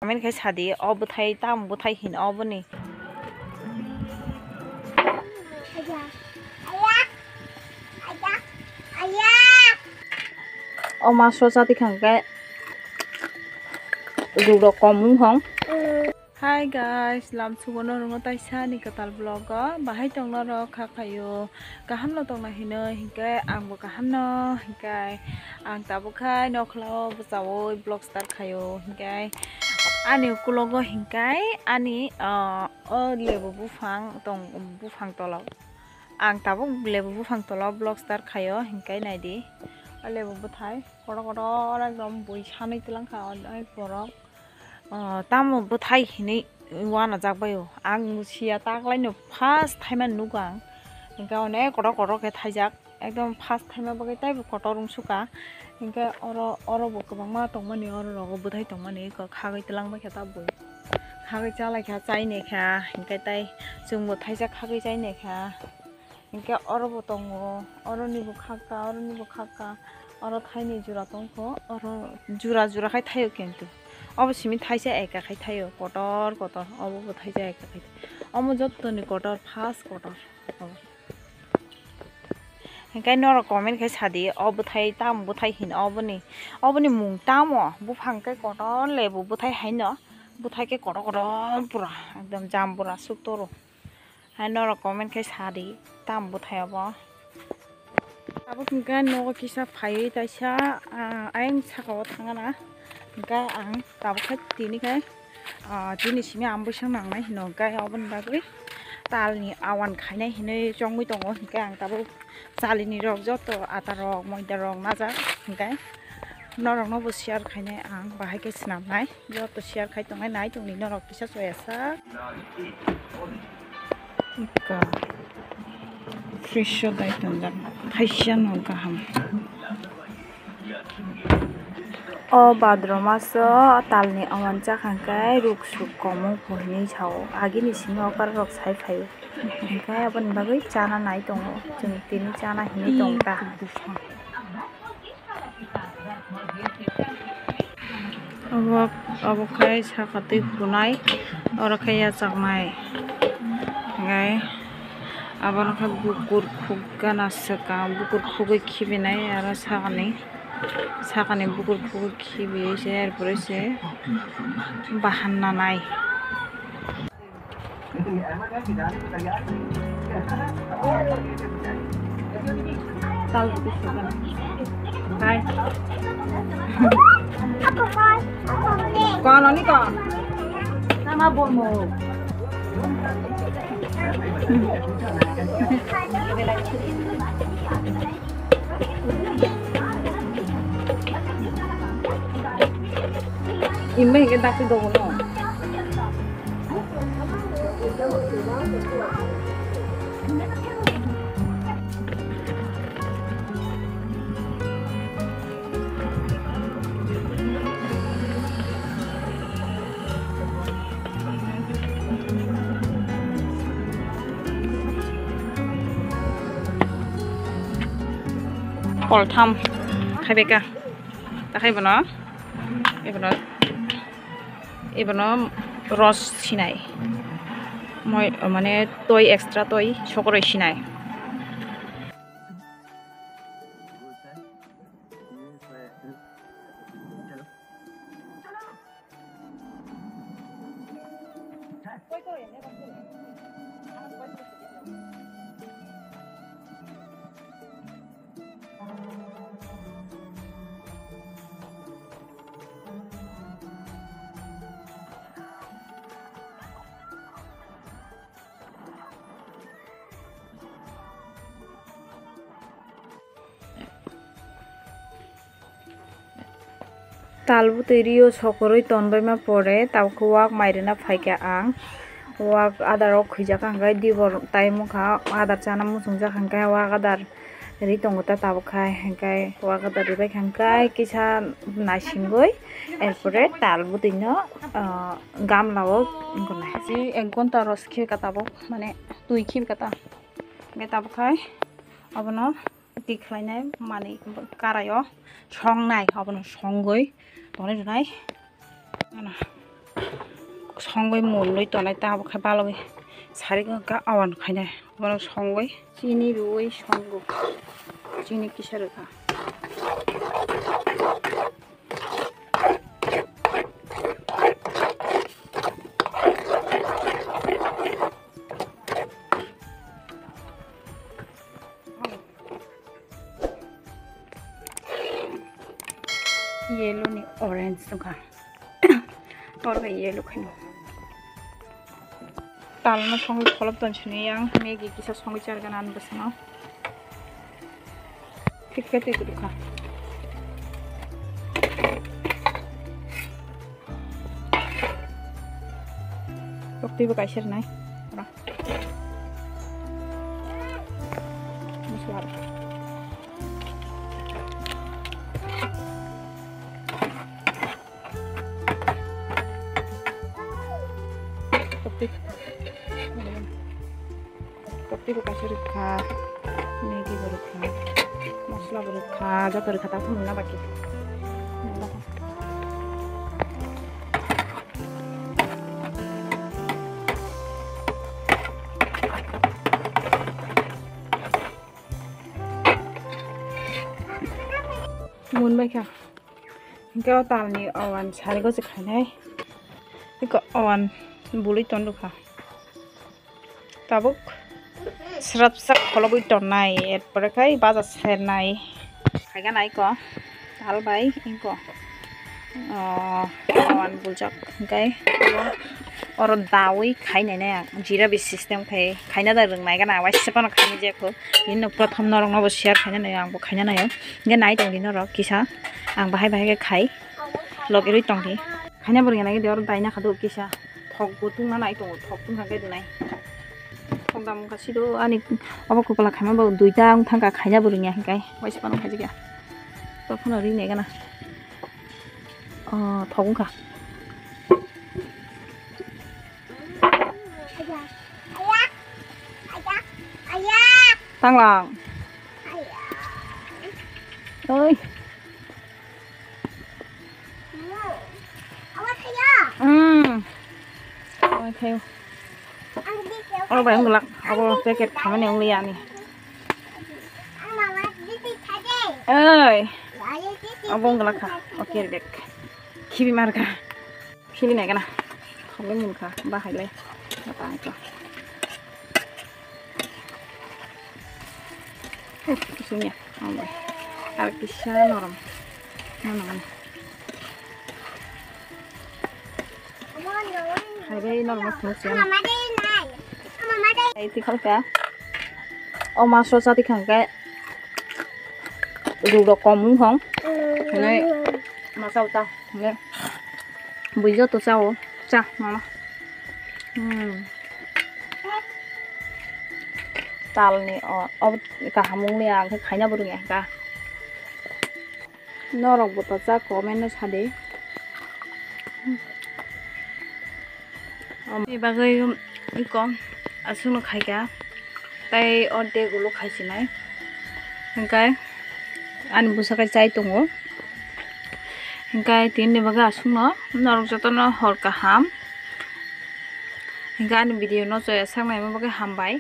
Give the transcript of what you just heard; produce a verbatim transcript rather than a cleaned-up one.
Comment khe sadi, o bwthai tam bwthai hin oboni. O maso chati khangkhe rurok kom wng hong. Hi guys, lamsugo norungo taisa ni kwtal vlog o bahai tongna rok kha khayo. Kaham no tongna hino hinkhe ang bo kaham no hinkhe ang tabuk khai nokhlao bwchaui vlog start khayo hinkhe ani ukulogo hinkhe ani, ah, o lebu buphang tong buphang tolao ang tabuk lebu buphang tolao vlog start khayo hinkhe naidi o lebu bwthai kotor kotor ekdom bui sanwi twlang kha onek borok. Oh, tamo bwthai hinwi uanajak bai o. Ang siya taklaino first thaima nugo ang. Hinkhe onek kotor kotor khe thaijak. Ekdom first thaima bagwi taibo kotor wng sukha. Hinkhe oro, oro bo kwbangma tongmani, oro rogo bwthai tongmani, eko khagwi twlang bai kha ta bui. Khagwi cha lai kha, chai nai kha. Hinkhe tai chwngbo thaisa khagwi chai nai kha. Hinkhe oro bo tongo, oro ni bo khakka, oro ni bo khakka, oro thaini jura tongkho, oro jura jura khai thaio kintu. Obo simi thaisa eka khai thaio, kotor kotor, obo bo thaisa eka khai. Omo jottoni kotor, first kotor. Obo. Hinkhe norok comment khai sadi, o bwthai tamo bwthai hin oboni. Oboni mung tamo, buphang khe kotor lebu bwthai haino, bwthai khe kotor kotor pura, ekdom jambura suk toro. Hai norok comment khe sadi, tam bwthai obo. Abo hwnkhe nogo kisa phaiwi taisa, ah, ayang saka o thangana. Hwnkhe ang tabuk khe tini khe, ah, tini simi ang bwswk nangnai hino hwnkhe oboni bagwi talni awan khainai hinwi chongwi tongo. Hwnkhe ang tabuk chalini rok joto ata rok, moida rok najak hwnkhe norokno bo share khainai ang bahai khe swnamnai. Joto share khai tongnai nai tongni norok kisa choya sak. Ika. Fresh o dai tonjak. Thaisa no kaham. O bhadra maso talni awan chakha khe ruk suk komung pho hinwi sao. Agini simi okar rok sai phaio. Hinkhe aboni bagwi chana nai tongo. Chwng tini chana hinwi tong ta. Obo, obo khe saka twi phunai, oro khe yachaknai. Hinkhe abono khe bukur khuk gana swkang, bukur khugwi khibinai aro sakani, sakani bukur khugwi khibiui se, er pore se bahan nanai. Kon oni kon. Nama bomo. Imbe ke daki dogo no. Koltham khaibeka. Takhai bono, ibono, ibono ros sinai. Moi, mane toi extra toi sokoroi sinai. Tal bwtwi rio sokorwi tonbaima pore tabuk khe wak mai rwna phaikha ang. Wak adar o khwijak kha hwnkhe dibor time wngkha, adar chana muchungjak kha hwnkhe wak adar ri tongo ta tabuk khai, hwnkhe wak adar ribai kha hwnkhe kisa naisingwi, er pore tal bwtwi no, ah, gamla o wngkha nai. Ek ghonta rw se khe ka tabuk, mane twi khe ka ta. Hwnkhe tabuk khai abono twi khlainai manwi karai o songnai, abono songwi tonwi rwnai. Ano. Songwi munwi tonai tabuk khe balogwi sari go ka awan khainai. Bono songwi chini rwwi songo. Chini kisa rwkha. Yellow ni orange wngkha. Oro bai yellow khaino. Talno songwi kholop ton sini yang Maggi kisa songwi chargana ani bwsano. Thik khe twi kwrwkha. Tok twibo kaisa rwnai. Ora. Masla. Tokti. Tokti bo kaisa rwkha. Maggi bo rwkha. Masla bo rwkha. Joto rwkha ta phunuk na baki. Mun bai kha. Hingke o talni owan sari gosi khainai. Iko owan bului ton rwkha. Tabuk srap sak kholobwi tonnai, erpore khai baja sernai. Khaigana iko tal bai iko, ah, owan buljak hingkai oro dawi khainai na ang jira bi system khai khaina da rwngnai gana waisa phano khainai jekho. Bini no prothom norok no bo share khaina naio, ang bo khaina naio. Hingke nai tongdi norok kisa, ang bahai bahai khe khai logirwi tongdi. Khaina bo rwngya nai de oro daina khadu kisa. Thok bo tungna nai tongo, thok tungkha khe dunai. Thok dam wngkha sido ani obo kwpla khaima bo duita wng thangkha khaina bo rwngya hinkai waisa phano khaijak ya. Tok phano ri nai gana. Oh, thok wngkha. Tanglang. Oi. Hmm. Oi, khayo. Oro bai wngwlak, abo packet khamani wngli ani. Oi. Abo wngwlak kha. Okay, dek. Khibi mar kha. Khili nai gana. Khali mun kha, bahai lai. Bata ai kha. Uh, kisungya. Oi. Ar kisa norom. Norom. Hai bai norma khuluk se. Ai ti khalka. O maso chati khangkai. Ruk rok kom wng thong. Hinai masa uta. Hinai bui joto chao. Cha mama. Hmm. Talni o, o kaham wngya ang khe khaina bo rwngya kha. Norok bo ta cha comment no sadi. Ni bagwi iko aswkno khaikha tei o dek ulo khaisinai. Hingkai ani bwsa khe chai tongo. Hingkai tini ni bagwi aswkno norok jotono hor kaham. Hingkai ani video no chaya saknaima bagwi hambai.